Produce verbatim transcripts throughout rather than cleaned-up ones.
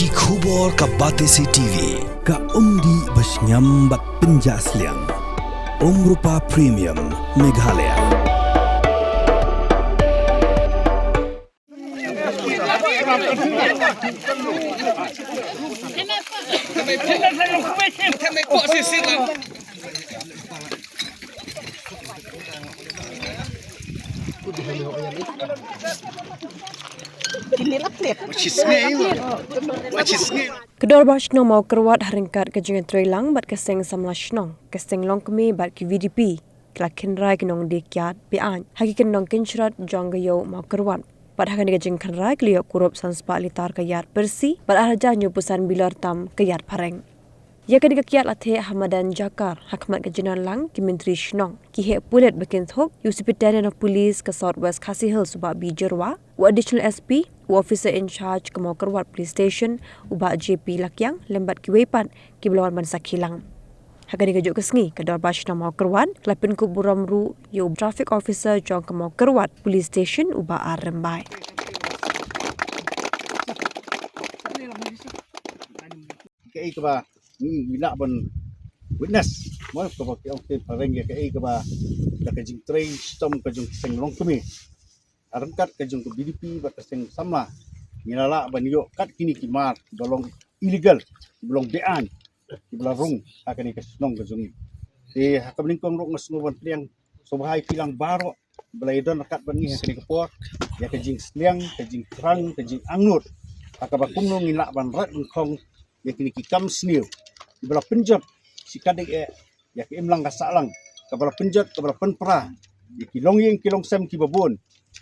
Ki khubor ka Batesi T V, ka umdih ba shngiam bad pynjah sliang. Umrupa Premium, Meghalaya. Ka Dorbar Shnong Mawkyrwat ha ryngkat ka jingïatreilang bad ka Seng Samla Shnong, ka Seng Longkmie bad ki V D P, ki la kynrai ki nongdie kiad be-aiñ ha ki kyndong kynshrad jong ka ïew Mawkyrwat. Bad ha kane ka jingkynrai ki la ïoh kurup san spah litar ka ïar pyrsi bad ar hajar hynñiewphew san bilor tam ka ïar phareng. Ïa kane ka kiad la theh ha madan Jakar ha khmat ka jingiadonlang ki myntri shnong, ki heh pulit ba kynthup ïa u Superintendent of Police ka South West Khasi Hills u Bah B Jyrwa, u Additional S P, u Officer in Charge ka Mawkyrwat Police Station u Bah J P Lakiang lem bad kiwei pat kiba la wan ban sakhi lang. Ha kane kajuh ka sngi ka Dorbar Shnong Mawkyrwat ka la pynkup burom ruh ïa u Traffic Officer jong ka Mawkyrwat Police Station u Bah R Rymbai. Kaei kaba ngi, ngi lah ban witness, mo, kaba ki ong te phareng ïa kaei kaba da ka jingtrei shitom ka jong ka Seng Longkmie ha ryngkat ka jong ka V D P bad ka Seng Samla, ngi la lah ban ïoh kat kine ki mar kiba long illegal, kiba long be-aiñ, kiba la rung ha kane ka shnong ka jong ngi. Te ha kaba nyngkong ruh nga sngew ban pdiang sngewbha ïa phi lang baroh ba la ïadon ryngkat bad ngi ha kane ka por ïa ka jingsliang, ka jingthrang, ka jingangnud ha kaba kumno ngin lah ban rat ban khong ïa kine ki kam sniew kiba la pynjot shi katdei eh ïa ka imlang ka sahlang, kaba la pynjot, kaba la pynpra ïa ki longïing ki longsem kiba bun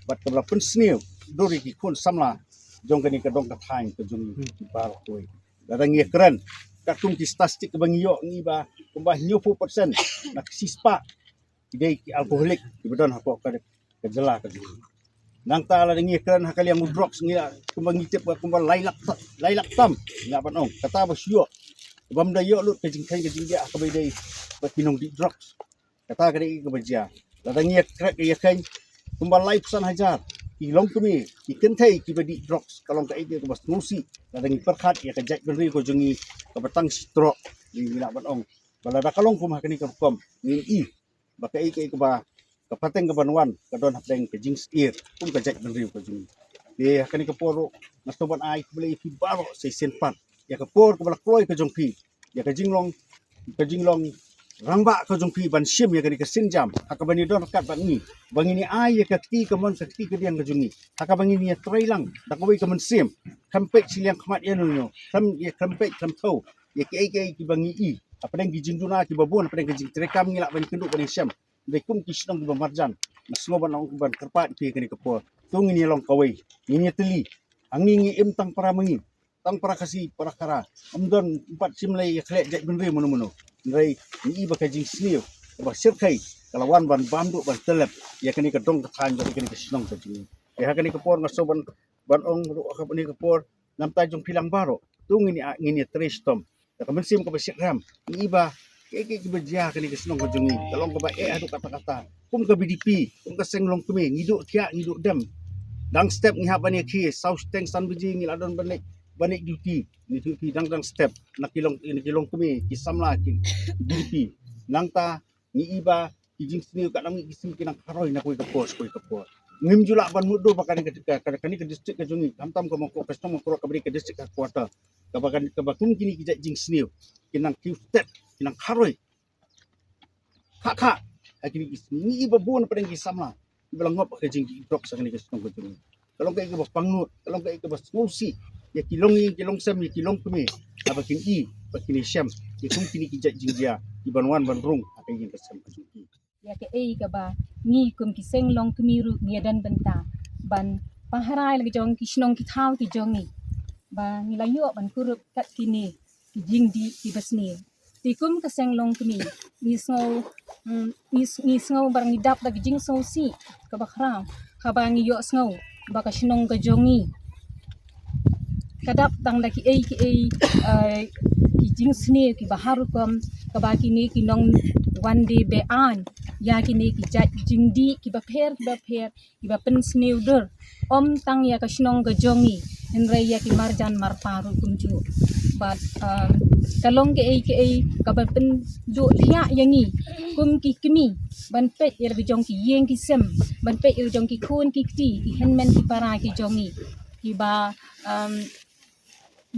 bad kaba la pynsniew dur ïa ki khun samla jong kane ka dong ka thaiñ ka jong ngi baroh kawei. Lada ngi ïakren katkum ki statistik kaba ngi ïoh, ngi ba kumba hynñiewphew percent na ka shispah ki dei ki alcoholic kiba don hapoh ka, ka jylla ka jong ngi. Nangta lada ngi ïakren ha ka liang u drugs ngi la kumba ngi tip ba kumba lai lak ta-, lai lak tam ngi lah ban ong. Kata ba shu ïoh, bym da ïoh lut ka jingkheiñ ka jingbiang ha kaba ïadei bad ki nongdih drugs. Kata ka dei kaba jia. Lada ngi ïakren ïakheiñ kumba laiphew san hajar ki longkmie, ki kynthei kiba dih drugs, ka long kaei kaei kaba sngewsih. Lada ngi pyrkhat ïa ka jaitbynriew ka jong ngi kaba tang shi trok, ngi lah ban ong ba lada ka long kum ha kane ka rukom ngin i ba kaei kaei kaba, ka pateng kaban wan ka don hapdeng ka jingsyier kum ka jaitbynriew ka jong ngi. Te ha kane ka por ruh nga sngewbha ban ai khublei ïa phi baroh sa shisien pat ïa ka por kaba la kloi ka jong phi, ïa ka jinglong, ka jinglong rangbah ka jong phi ban shim ïa kane ka sienjam ha kaba ngi don ryngkat bad ngi, ba ngin ïa ai ïa ka kti kamon ka kti kadiang ka jong ngi ha kaba ngin ïa trei lang da kawei ka mynsiem. Khlem peit shiliang khmat ïa no no, khlem ïa, khlem peit khlem thew ïa kiei kiei kiba ngi i hapdeng ki jingduna kiba bun, hapdeng ki jingtreikam ngi lah ban kynduh ban ïashem. Dei kum ki shnong kiba marjan, nga sngew ban ong, ban kyrpad ïa phi ha kane ka por. To ngin ïa long kawei, ngin ïa tylli. Ha ngi ngi im tang para ma ngi, tang para Khasi, para Khara. Ym don, ym pat shym la ïa khleh jaitbynriew mano mano. Hynrei ngi i ba ka jingsniew kaba shyrkhei ka la wan ban bam duh ban tyllep ïa kane ka dong ka thaiñ, ïa kane ka shnong ka jong ngi. Te ha kane ka por nga sngew ban, ban ong ruh ha kane ka por, namta jong phi lang baroh, to ngin ïa, ngin ïa trei shitom da ka mynsiem kaba shitrhem. Ngi i ba kaei kaei kiba jia ha kane ka shnong ka jong ngi ka long kaba eh haduh katta katta. Kum ka V D P, kum ka Seng Longkmie, ngi duh thiah, ngi duh dem. Dang step ngi hap ban ïakhie, saw shiteng san baje ngi la don ban leit, ban leit duty. Ngi duty dang dang step na ki long, na ki longkmie, ki samla, ki V D P. Nangta ngi i ba ki jingsniew ka nang, ki sniew ki nang kharoi na kawei ka por sha kawei ka por. Ngim ju lah ban mutdur ba kane ka, ka, ka, kane ka district ka jong ngi, khamtam ka Mawkyrwat, ka shnong Mawkyrwat kaba dei ka district headquarter, kaba kan, kaba kum kine ki jait jingsniew ki nang kiew stet, ki nang kharoi. Kha kha ha kine ki sngi ngi i ba bun hapdeng ki samla kiba la ngop ha ka jingdih drugs ha kane ka shnong ka jong ngi. Ka long kaei kaba pangnud, ka long kaei kaba sngewsih ïa ki longïing ki longsem, ïa ki longkmie, haba kin i ba kin ïashem ïa kum kine ki jait jingjia kiban wan ban rung ha ka ïing ka sem ka jong ki. Ïa kaei kaba ngi kum ki Seng Longkmie ruh ngi ïadon bynta ban pahara ïa la ki jong ki shnong ki thaw ki jong ngi, ba ngi la ïoh ban kurup kat kine ki jingdih kiba sniew. Te kum ka Seng Longkmie ngi sngew, mm, ngi s-, ngi sngew ba ngi dap da ki jingsngewsih kaba khraw haba ngi ïohsngew ba ka shnong ka jong ngi ka dap tang da kiei kiei, eh, ki jingsniew kiba har rukom, kaba kine ki nongwan die be-aiñ ïa kine ki jait jingdih kiba pher kiba pher, kiba pynsniew dur ym tang ïa ka shnong ka jong ngi, hynrei ïa ki marjan marpa ruh kumjuh. Bad um, ka long kaei kaei kaba pynduh thiah ïa ngi kum ki kmie ban peit ïa la ka jong ki ïing ki sem, ban peit ïa la ka jong ki khun ki kti, ki hynmen ki para ki jong ngi kiba um,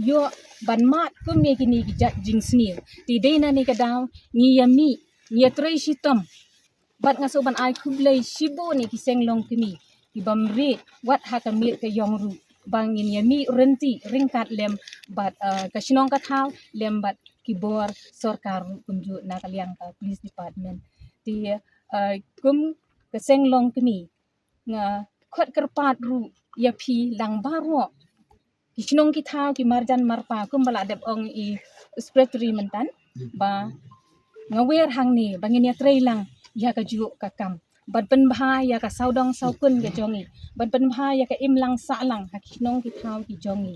ïoh ban mad kum ïa kine ki jait jingsniew. Te dei na ne ka daw ngi ïa mih, ngi ïa trei shitom. Bad nga sngewbha ban ai khublei shibun ïa ki seng long kmie ki bym rit wat ha ka miet ka ïong ruh ba ngin ïa mih ryntih ryngkat lem bad uh, ka shnong ka thaw lem bad ki bor sorkar ruh kumjuh na ka liang ka police department. Te uh, kum ka seng long kmie nga khot kyrpad ruh ïa phi lang baroh ki shnong ki thaw ki marjan marpa kum ba la dep ong i secretary mynta ba nga wer hangne ba ngin ïa trei lang ïa ka juk ka kam ban pynbha ïa ka sawdong sawkun ka jong i, ban pynbha ïa ka imlang sahlang ha ki shnong ki thaw ki jong i.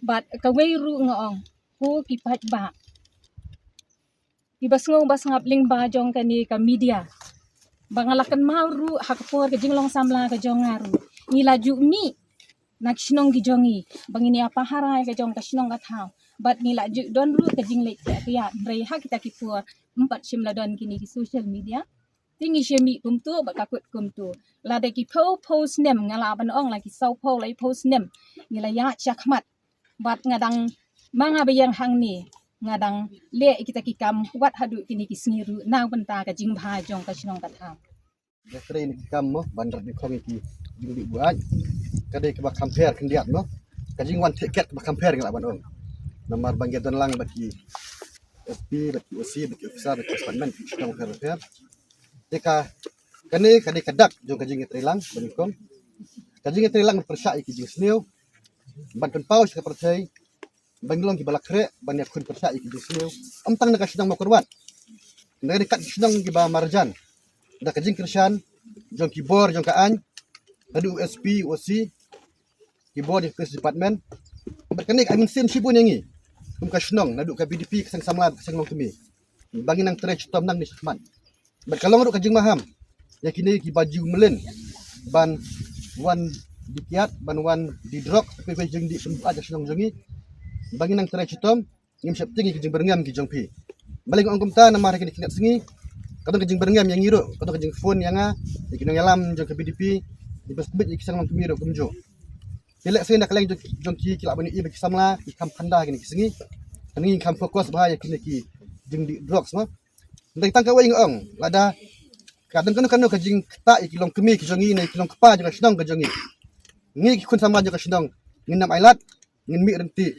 Bad kawei ruh nga ong ko ki paidbah kiba sngew ba sngap lyngba jong kane ka media ba nga la kynmaw ruh ha ka por ka jinglong samla ka jong nga ruh ngi la ju mih na ki shnong ki jong i ba ngin ïa pahara ïa ka jong ka shnong ka thaw. Bad ngi la ju don ruh ka jingleh ka ïa hynrei ha kita ki por ym pat shym la don kine ki social media. Te ngi shem mih kumto bad ka kut kumto. Lada ki phew phew snem nga la ban ong la ki saw phew lai phew snem ngi la ïa shakhmat. Bad nga dang ma nga ba ïeng hangne nga dang leh ïa kita ki kam wat haduh kine ki sngi ruh na bynta ka jingbha jong ka shnong ka thaw. Nga trei ïa ki kam mo ban rat ïa ki jingdih buaid. Ka dei kaba kham pher khyndiat mo. Ka jingwan theh ket kaba kham pher nga la ban ong. Namar ba ngi don lang bad ki S P bad ki O C bad ki officer bad ki department ki shnong pher pher. Te ka kane ka dei ka dak jong ka jingïatreilang ba nyngkong. Ka jingïatreilang pyrshah ïa ki jingsniew ban pynpaw sha ka pyrthei ba ngi long kiba la khreh ban ïakhun pyrshah ïa ki jingsniew. Ym tang na ka shnong Mawkyrwat, na ka dei kat ki shnong kiba marjan da ka jingkyrshan jong ki bor jong ka aiñ, naduh u S P, u O C, ki bor jong ka police department. Bad kane ka ai mynsiem shibun ïa ngi kum ka shnong naduh ka B D P, ka seng samla, ka seng longkmie ba ngin nang trei shitom nangne shakhmat. Bad ka long ruh ka jingmaham ïa kine kiba ju mlien ban wan die kiad, ban wan die drok, kawei kawei jingdih pynbuaid ha shnong jong ngi ba ngin nang trei shitom. Ngim sheptieng ïa ki jingbyrngem ki jong phi. Balei nga ong kumta? Namar ha kine ki sngi ka don ka jingbyrngem ïa ngi ruh, ka don ka jingphone ïa nga ïa ki nongïalam jong ka B D P, ki ba submit ïa ki seng longkmie ruh kumjuh. Te lehse na ka liang jong, jong ki, ki lah ban ïohi ba ki samla ki kham phanda ha kine ki sngi. Kane ngi kham focus bha ïa kine ki jingdih drugs mo. Hynrei tang kawei nga ong, lada ka don kano kano ka jingktah ïa ki longkmie ki jong ngi ne ki longkpa jong ka shnong ka jong ngi, ngi ki khun samla jong ka shnong ngin ym ailad, ngin mih ryntih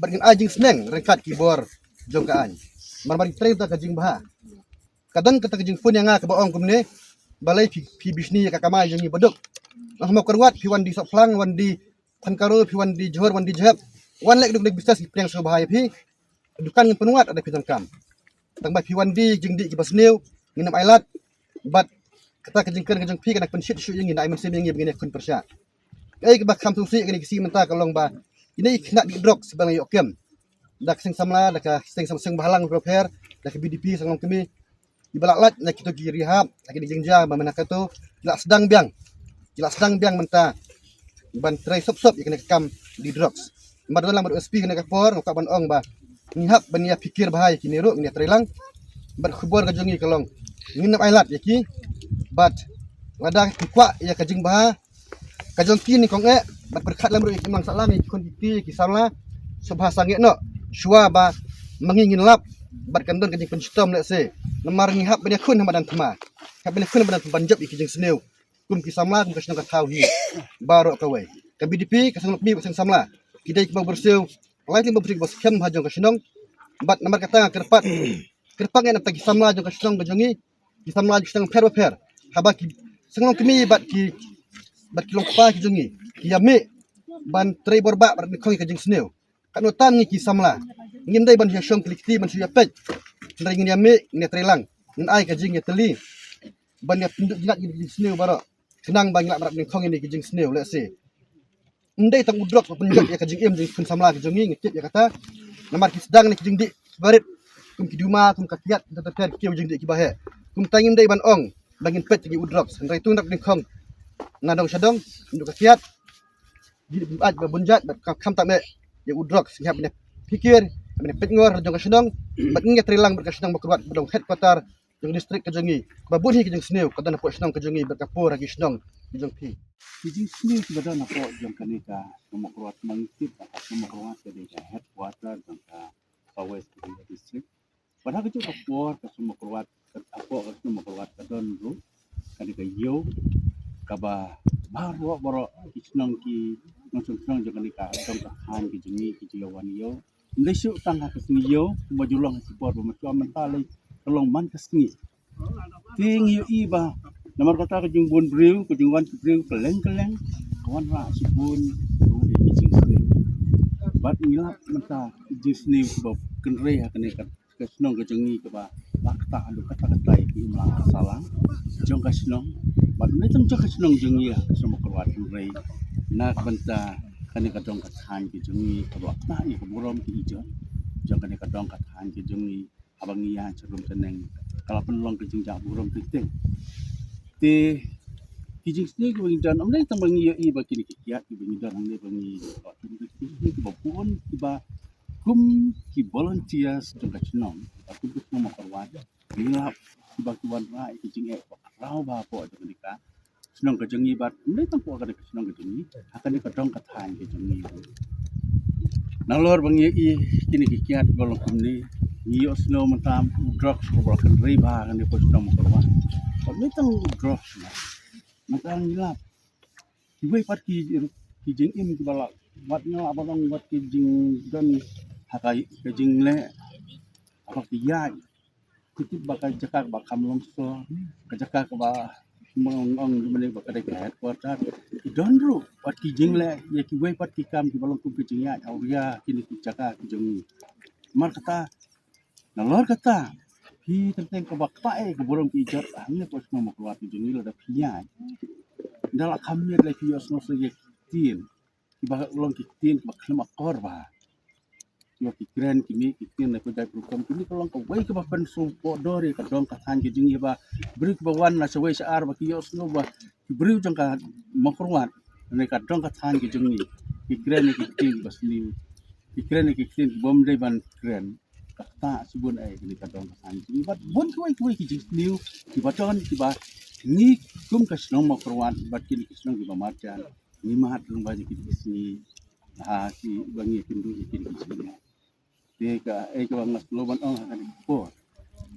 bad ngin ai jingsneng ryngkat ki bor jong ka aiñ. Mar mar ngi trei da ka jingbha. Ka don kata ka jingphone ïa nga kaba ong kumne, balei phi, phi bishni ïa ka kamai jong ngi baduk? Nga ha Mawkyrwat phi wan die sopphlang, wan die phan karo, phi wan die jhur, wan die jhep, wan leh duk duk business, ngi pdiang sngewbha ïa phi. Dukan ngin pynwad lada phi donkam. Tang ba phi wan die jingdih kiba sniew, ngin ym ailad. Bad kata ka jingkren ka jong phi ka nang pynshit shuh ïa ngi, nang ai mynsiem ïa ngi ba ngin ïakhun pyrshah. Kaei kaba kham sngewsih ïa kane ka sngi mynta ka long ba kine ki khynnah dih drugs ba la ïoh kem da ka seng samla, da ka seng sam-, seng bhalang bapher, da ka B D P, seng longkmie, kiba la lait na kito ki rehab, na kine ki jingjia ba mynta kato ki la sdang biang, ki la sdang biang mynta ban trei sop sop ïa kane ka kam dih drugs. Namar don lang bad u S P kane ka por, nga kwah ban ong ba ngi hap ban ïa phikir bha ïa kine ruh, ngin ïa trei lang. Bad khubor ka jong ngi ka long ngin ym ailad ïa ki. Bad lada ki kwah ïa ka jingbha ka jong ki nyngkong eh, bad pyrkhat lem ruh ïa ki imlang sahlang, ïa ki khun ki kti, ïa ki samla, sngewbha sangeh noh shuwa ba ma ngi ngin lap bad kan don ka jingpynshitom lehse. Namar ngi hap ban ïakhun ha madan thma, hap ban ïakhun ha madan thma ban jop ïa ki jingsniew kum ki samla, kum ka shnong ka thaw hi baroh kawei. Ka B D P, ka seng longkmie, ka seng samla, ki dei kiba byrsiew, lai ki ba byrsiew kiba skhem ha jong ka shnong. Bad namar kata nga kyrpad, kyrpad ngi na bynta ki samla jong ka shnong ka jong ngi, ki samla jong ki shnong pher bapher, haba ki seng longkmie bad ki, bad ki longkpa ki jong ngi ki ïa mih ban trei bor bah bad nyngkong ïa ka jingsniew. Katno tam ngi ki samla ngim dei ban shu ïa shong kli kti ban shu ïa peit. Hynrei ngin ïa mih, ngin ïa trei lang, ngin ai ka jingïatylli ban ïa pynduh jngat ïa ki jingsniew baroh, khnang ba ngin lah ban ïa nyngkong ïa ki jingsniew lehse. Ym dei tang u drok ba pynjot ïa ka jingim jong ki khun samla ki jong ngi, ngi tip ïa kata. Namar ki sdang na ki jingdih barit kum ki duma, kum ka kiad, ter ter ki jingdih kiba heh. Kumta ngim dei ban ong ba ngin peit ïa ki u drok, hynrei to ngi nap nyngkong na dong sha dong, ngi duh ka kiad. Di bad ba bun jait bad ka kham tam eh. Ïa u drok sngap ne pikir ne pengor jong ka shnong bad ngi trei lang bad ka shnong Mawkyrwat ba dong headquarter jong district ka jong ngi. Ba bun hi ka jong sniew ka don hapoh shnong ka jong ngi bad ka por ha ki shnong ka jong phi. Ki jong sniew ki ba don hapoh jong kane ka shnong Mawkyrwat, ma ngi tip ba ka shnong Mawkyrwat ka dei ka headquarter jong ka West Jaintia District. Bad ha kajuh ka por ka shnong Mawkyrwat, ka, hapoh ka shnong Mawkyrwat ka don ruh kane ka ïew kaba baroh baroh ki shnong ki nongshong shnong jong kane ka dong ka thaiñ ka jong ngi ki ju ïa wan ïew. Ym dei shuh tang ha ka sngi ïew, kumba ju long ha ki por ba mynta, mynta lei ka long man ka sngi. Te ngi ïohi ba namar kata ka jingbun briew, ka jingwan ki briew kylleng kylleng, ka wanrah shibun ruh ïa ki jingsniew. Bad ngi lap mynta ki jingsniew kiba kynrei ha kane ka, ka shnong ka jong ngi kaba la ktah haduh katta katta ïa ki imlang ka sahlang jong ka shnong. Bad ym dei tang jong ka shnong jong ngi ha ka shnong Mawkyrwat, hynrei na ka bynta kane ka dong ka thaiñ ka jong ngi kaba la ktah ïa ka burom ka ijot jong kane ka dong ka thaiñ ka jong ngi. Haba ngi ïaid sharum shaneng ka la pynlong ka jingjah burom teng teng. Te ki jingsniew kiba ngi don, ym dei tang ba ngi ïohi ba kine ki kiad kiba ngi don hangne ba ngi, ki jingsniew kiba bun kiba kum ki volunteers jong ka shnong, ba kum ka shnong Mawkyrwat, ngi lap kiba ki wanrah ïa ka jingeh ba khraw bha hapoh jong kane ka shnong ka jong ngi bad ym dei tang hapoh kane ka shnong ka jong ngi, ha kane ka dong ka thaiñ ka jong ngi. Nalor ba ngi ïohi kine ki kiad ba long kumne, ngi ïohsngew mynta u drok uba la kynrei bha ha kane ka shnong Mawkyrwat. Bad ym dei tang u drok, mynta ngi lap kiwei pat ki, ki jingim kiba la, wat ngi lap ba long wat ki jingdon ha ka, ka jingleh, ha ka ïaid. Ki tip ba ka jaka kaba kham longsor, ka jaka kaba, ma ong ong jong me ba ka dei ka headquarter, ki don ruh wat ki jingleh ïa kiwei pat ki kam kiba long kum ka jingïaid awria kine ki jaka ki jong ngi. Namar kata, nalor kata, phi teng teng kaba ktah ïa ka burom ka ijot hangne hapoh shnong Mawkyrwat ka jong ngi, lada phi ïaid, ynda la kham miet lei phi ïohsngew sa ïa ki ktien kiba long ki ktien kiba khlem akor bha. Ïa ki kren ki mih ki ktien na ka jaitbynriew, ki mih ka long kawei kaba pynsngewpoh dor ïa ka dong ka thaiñ ka jong ngi, ba briew kiba wan na shawei sha ar ba ki ïohsngew ba ki briew jong ka Mawkyrwat ne ka dong ka thaiñ ka jong ngi ki kren ïa ki ktien kiba sniew, ki kren ïa ki ktien kiba ym dei ban kren. Ka ktah shibun eh kane ka dong ka thaiñ ka jong ngi bad bun kiwei kiwei ki jingsniew kiba don kiba ngi kum ka shnong Mawkyrwat bad kine ki shnong kiba marjan ngi mad lyngba ïa kine ki sngi, ha kiba ngi ïakynduh ïa kine ki sngi. Te kaei kaba nga sngewbha ban ong ha kane ka por,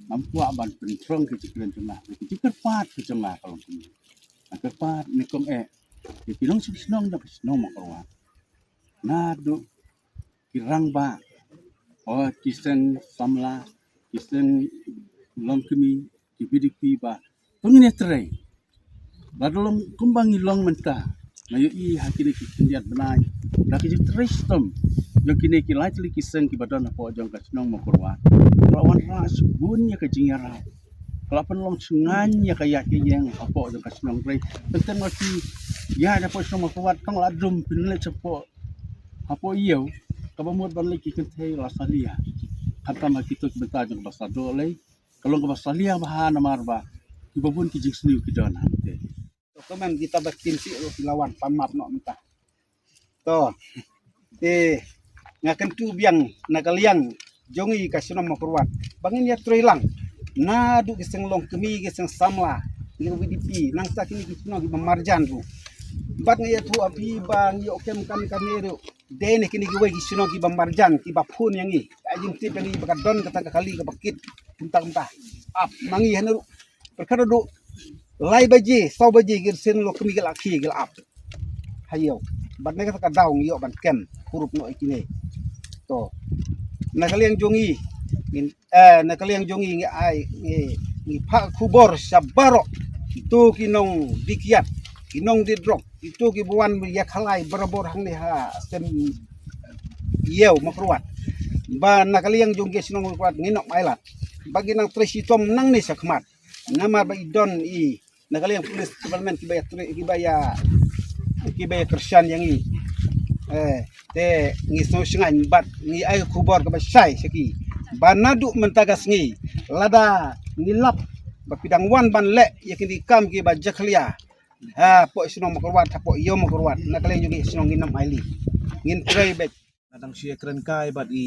ngam kwah ban pyntrong ki jingkren jong nga, ki jingkyrpad ki jong nga ka long kumne. Nga kyrpad ne kong eh ïa ki nongshong shnong jong ka shnong Mawkyrwat, naduh ki rangbah, o ki seng samla, ki seng longkmie, ki VDP ba to ngin ïatrei. Lada long kumba ngi long mynta, nga ïohi ha kine ki khyndiat bnai da ki jingtrei shitom jong kine ki lai tylli ki seng kiba don hapoh jong ka shnong Mawkyrwat, ka la wanrah shibun ïa ka jingïarap, ka la pynlong shngaiñ ïa ka ïaid ka ïeng hapoh jong ka shnong. Hynrei teng teng la ki ïaid hapoh shnong Mawkyrwat tang la dum pynleit shapoh hapoh ïew, kaba mut ban leit ki kynthei la salia. Khamtam ha kito ki bynta jong kaba sadoh lei, ka long kaba salia bha namar ba kiba bun ki jingsniew ki don hangtei. To kumne kita ba ktien sih ruh ki la wan pan map noh mynta. To. Te nga kyntu biang na ka liang jong ngi ka shnong Mawkyrwat ba ngin ïatrei lang naduh ki seng longkmie, ki seng samla, ki VDP, nangta kine ki shnong kiba marjan ruh. Bad nga ïathuh ha phi ba ngi ïoh kem kane kane ruh dei na kine kiwei ki shnong kiba marjan kiba phone ïa ngi, ka jingtip ïa ngi ba ka don kata ka kali kaba kit kumta kumta. Ap ma ngi hana ruh, pyrkhat naduh lai baje, saw baje ki seng longkmie ki la khie ki la ap ha ïew. Bad na kata ka daw ngi ïoh ban kem kurup noh ïa kine. To, na ka liang jong ngi, ngin, eh, na ka liang jong ngi ngi ai, ngi, ngi phah khubor sha baroh kito ki nongdie kiad, ki nongdie drok, kito kiba wan ïakhalai barabor hangne ha shnong ïew Mawkyrwat, ba na ka liang jong ngi shnong Mawkyrwat ngin ym ailad, ba ngin nang trei shitom nangne shakhmat. Namar ba i don i na ka liang police department kiba ïa trei, kiba ïa, kiba ïa kyrshan ïa ngi. Eh, te ngi sngewshngaiñ bad ngi ai khubor kaba shai sha ki ba naduh mynta ka sngi, lada ngi lap ba phi dang wan ban leh ïa kine ki kam kiba jakhlia, Ha, pok shnong Mawkyrwat, ha pok ïew Mawkyrwat. Na ka liang jong ngi shnong ngin ym ailad. Ngin trei beit. Nga dang shu ïakren kai bad i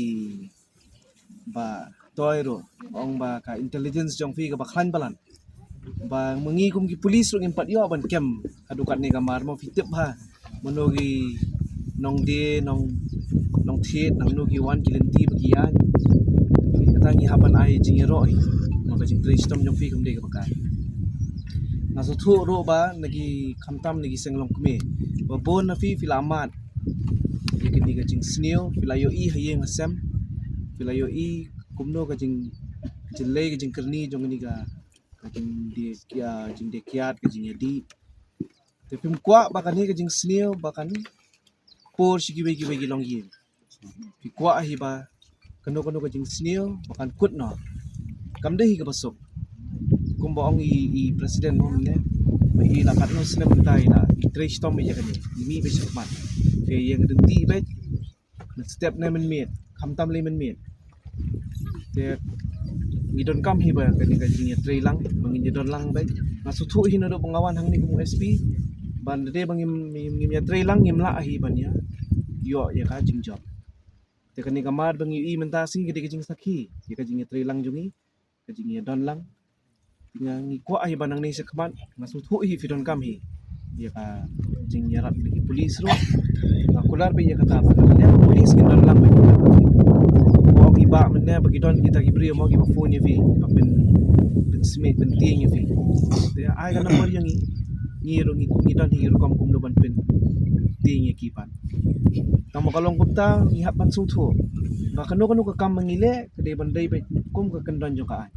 Bah Toi ruh, ong ba ka intelligence jong phi kaba khlaiñ palat. Ba ma ngi kum ki police ruh ngim pat ïoh ban kem haduh katne ka mar, mo phi tip bha mano ki nongdie, nong, nongthied, nangno ki wan ki lynti ba ki ïaid. Kata ngi hap ban ai jingïaroh hi. Mo ka jingtrei shitom jong phi kam dei kaba kai. Nga sngewthuh ruh ba na ki, khamtam na ki seng longkmie, ba bun na phi phi la mad ïa kane ka jingsniew, phi la ïohi ha ïing ha sem, phi la ïohi kumno ka jing, jingïaleh ka jingkyrni jong kane ka, ka jingdie, ka jingdie kiad, ka jingïadih. Te phim kwah ba kane ka jingsniew ba kan pur sha kiwei kiwei ki longïing. Phi kwah hi ba kano kano ka jingsniew ba kan kut noh. Kam dei hi kaba suk. Kumba ong i, i president mo mynne, ba i la katno snem mynta i la, i trei shitom ïa kane, i mih beit shakhmat. Te ïeng ryntih beit, na step ne mynmiet, khamtam lei mynmiet. Te ngi donkam hi ba kane ka jingïatreilang, ba ngin ïadon lang beit. Nga sngewthuh hi naduh ba nga wan hangne kum u S P, ba lada ba ngim, ngim, ngim ïatreilang ngim lah hi ban ïa ïoh ïa ka jingjop. Te kane ka mar ba ngi ïohi mynta sngi ka dei ka jingsakhi ïa ka jingïatreilang jong ngi, ka jingïadon lang. Nga, ngi kwah hi ba nangne shakhmat, nga sngewthuh hi phi donkam hi ïa ka jingïarap na ki police ruh. Nga kular beit ïa kata ba ka liang police kin don lang beit. Mo ki bah mynne ba ki don kita ki briew mo kiba phone ïa phi, ba pyn, pynsmit, pyntieng ïa phi. Te ai ka number ïa ngi, ngi ruh ngi, ngi don hi rukom kumno ban pyntieng ïa ki pat. Tang ba ka long kumta ngi hap ban sngewthuh ba kano kano ka kam ba ngi leh ka dei ban dei beit kum ka kyndon jong ka aiñ.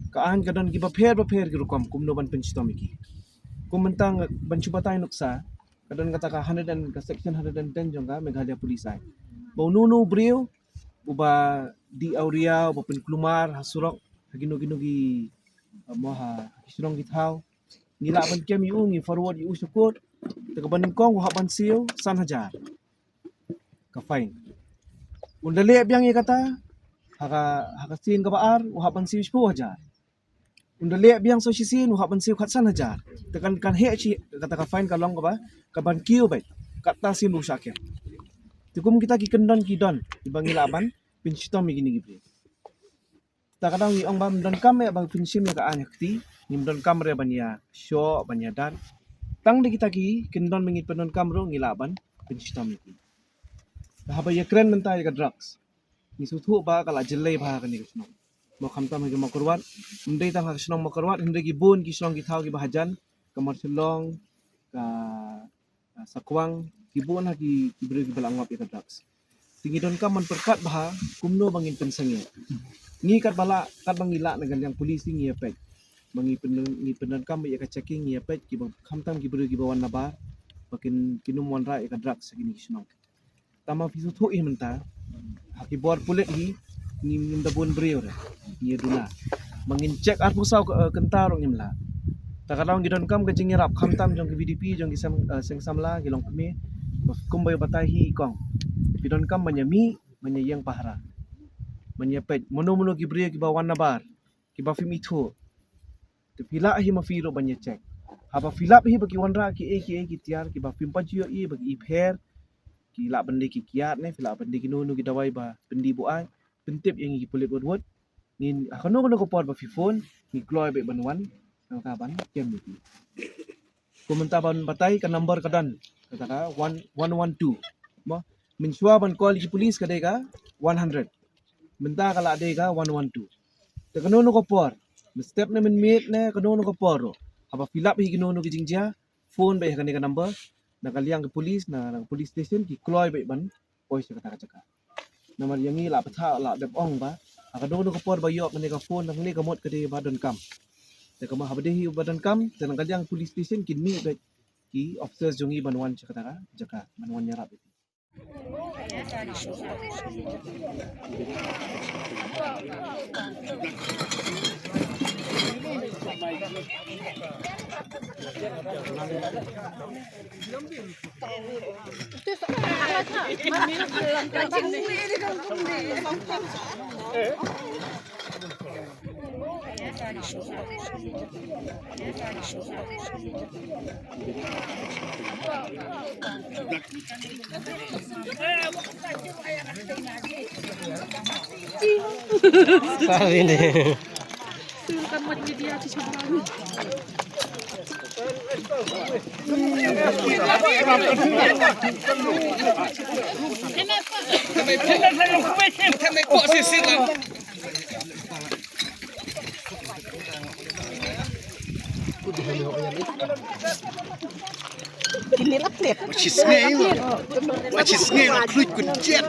Ka aiñ ka don kiba pher bapher ki rukom kumno ban pynshitom ïa ki. Kum mynta nga, ban shu batai nuksa, ka don kata ka hundred and, ka section hundred and ten jong ka Meghalaya Police Act. Ba uno uno u briew uba dih awria, uba pynkulmar ha surok, ha kino kino ki, mo ha ki shnong ki thaw, ngi lah ban kem ïa u, ngi forward ïa u sha court. Te kaba nyngkong u hap ban siew san hajar ka fine. Un da leh biang ïa kata, ha ka, ha ka sien kaba ar u hap ban siew shiphew hajar. Un da leh biang sa shisien u hap ban siew khatsan hajar. Te kan, kan heh shi kata ka fine ka long kaba, ka ban kiew beit. Kata sien ruh shah kem. Te kum kita ki kyndon ki don kiba ngi lah ban pynshitom ïa kine ki briew. Ta ka daw ngi ong ba ym donkam ïa ban pynshim ïa ka aiñ ha kti, ngim donkam re ban ïa shoh, ban ïa dat. Tang da kita ki kyndon ba ngi pyndonkam ruh ngi lah ban pynshitom ïa ki. Haba ïakren mynta ïa ka drugs, ngi sngewthuh ba ka la jyllei bha ha kane ka shnong. Mo khamtam ha ka Mawkyrwat, ym dei tang ha ka shnong Mawkyrwat, hynrei ki bun ki shnong ki thaw kiba hajan, ka Marshallong, ka, ka Sakwang, ki bun ha ki, ki briew kiba la ngop ïa ka drugs. Te ngi donkam ban pyrkhat bha kumno ba ngin pynsangeh. Ngi katba lah, katba ngi lah na ka liang police ngi ïa peit. Ba ngi pyn, ngi pyndonkam ïa ka checking ngi ïa peit kiba khamtam ki briew kiba wan nabar ba kin, kin ym wanrah ïa ka drugs ha kine ki shnong. Tang ba phi sngewthuh hi mynta ha ki bor pulit hi ngim, ngim da bun briew re. Ngi ïa duna ba ngin check arphew saw, eh, kynta ruh ngim lah. Ta ka daw ngi donkam ka jingïarap khamtam jong ki VDP, jong ki sem, eh, seng samla, ki longkmie. Kumba ïa batai hi i kong, phi donkam ban ïa mih, ban ïa ïeng pahara, ban ïa peit mano mano ki briew kiba wan nabar kiba phim ithuh. Te phi lah hi ma phi ruh ban ïa check. Haba phi lap hi ba ki wanrah kiei kiei ki tiar kiba phim pat ju ïohi ba ki i pher, ki lah ban dei ki kiad ne phi lah ban dei kino kino ki dawai ba pyndih buaid, pyntip ïa ngi ki pulit wut wut. Ngin, ha kano kano ka por ba phi phone ngi kloi beit ban wan, nangta ban kem ïa phi. Kum mynta ban batai ka number ka don, kata ka one, one one two. Mo, mynshuwa ban call ïa ki police ka dei ka one hundred. Mynta ka la dei ka one one two. Te kano kano ka por, mynstep ne mynmiet ne kano kano ka por ruh, haba phi lap hi kino kano ki jingjia, phone beit ha kane ka number. Na ka liang ka police, na, na ka police station ki kloi beit ban poi sha kata ka jaka. Namar ïa ngi la pathah, la dep ong ba ha kano kano ka por ba ïoh kane ka phone, na kane ka mut ka dei ba donkam. Te kumba haba dei hi ba donkam, te na ka liang police station kin mih beit ki officers jong ngi ban wan sha kata ka jaka, ban wan ïarap ïa ki. Sabi ni. Kini la plet. Wa chi sngew. Wa chi sngew, wa kluit kun jet.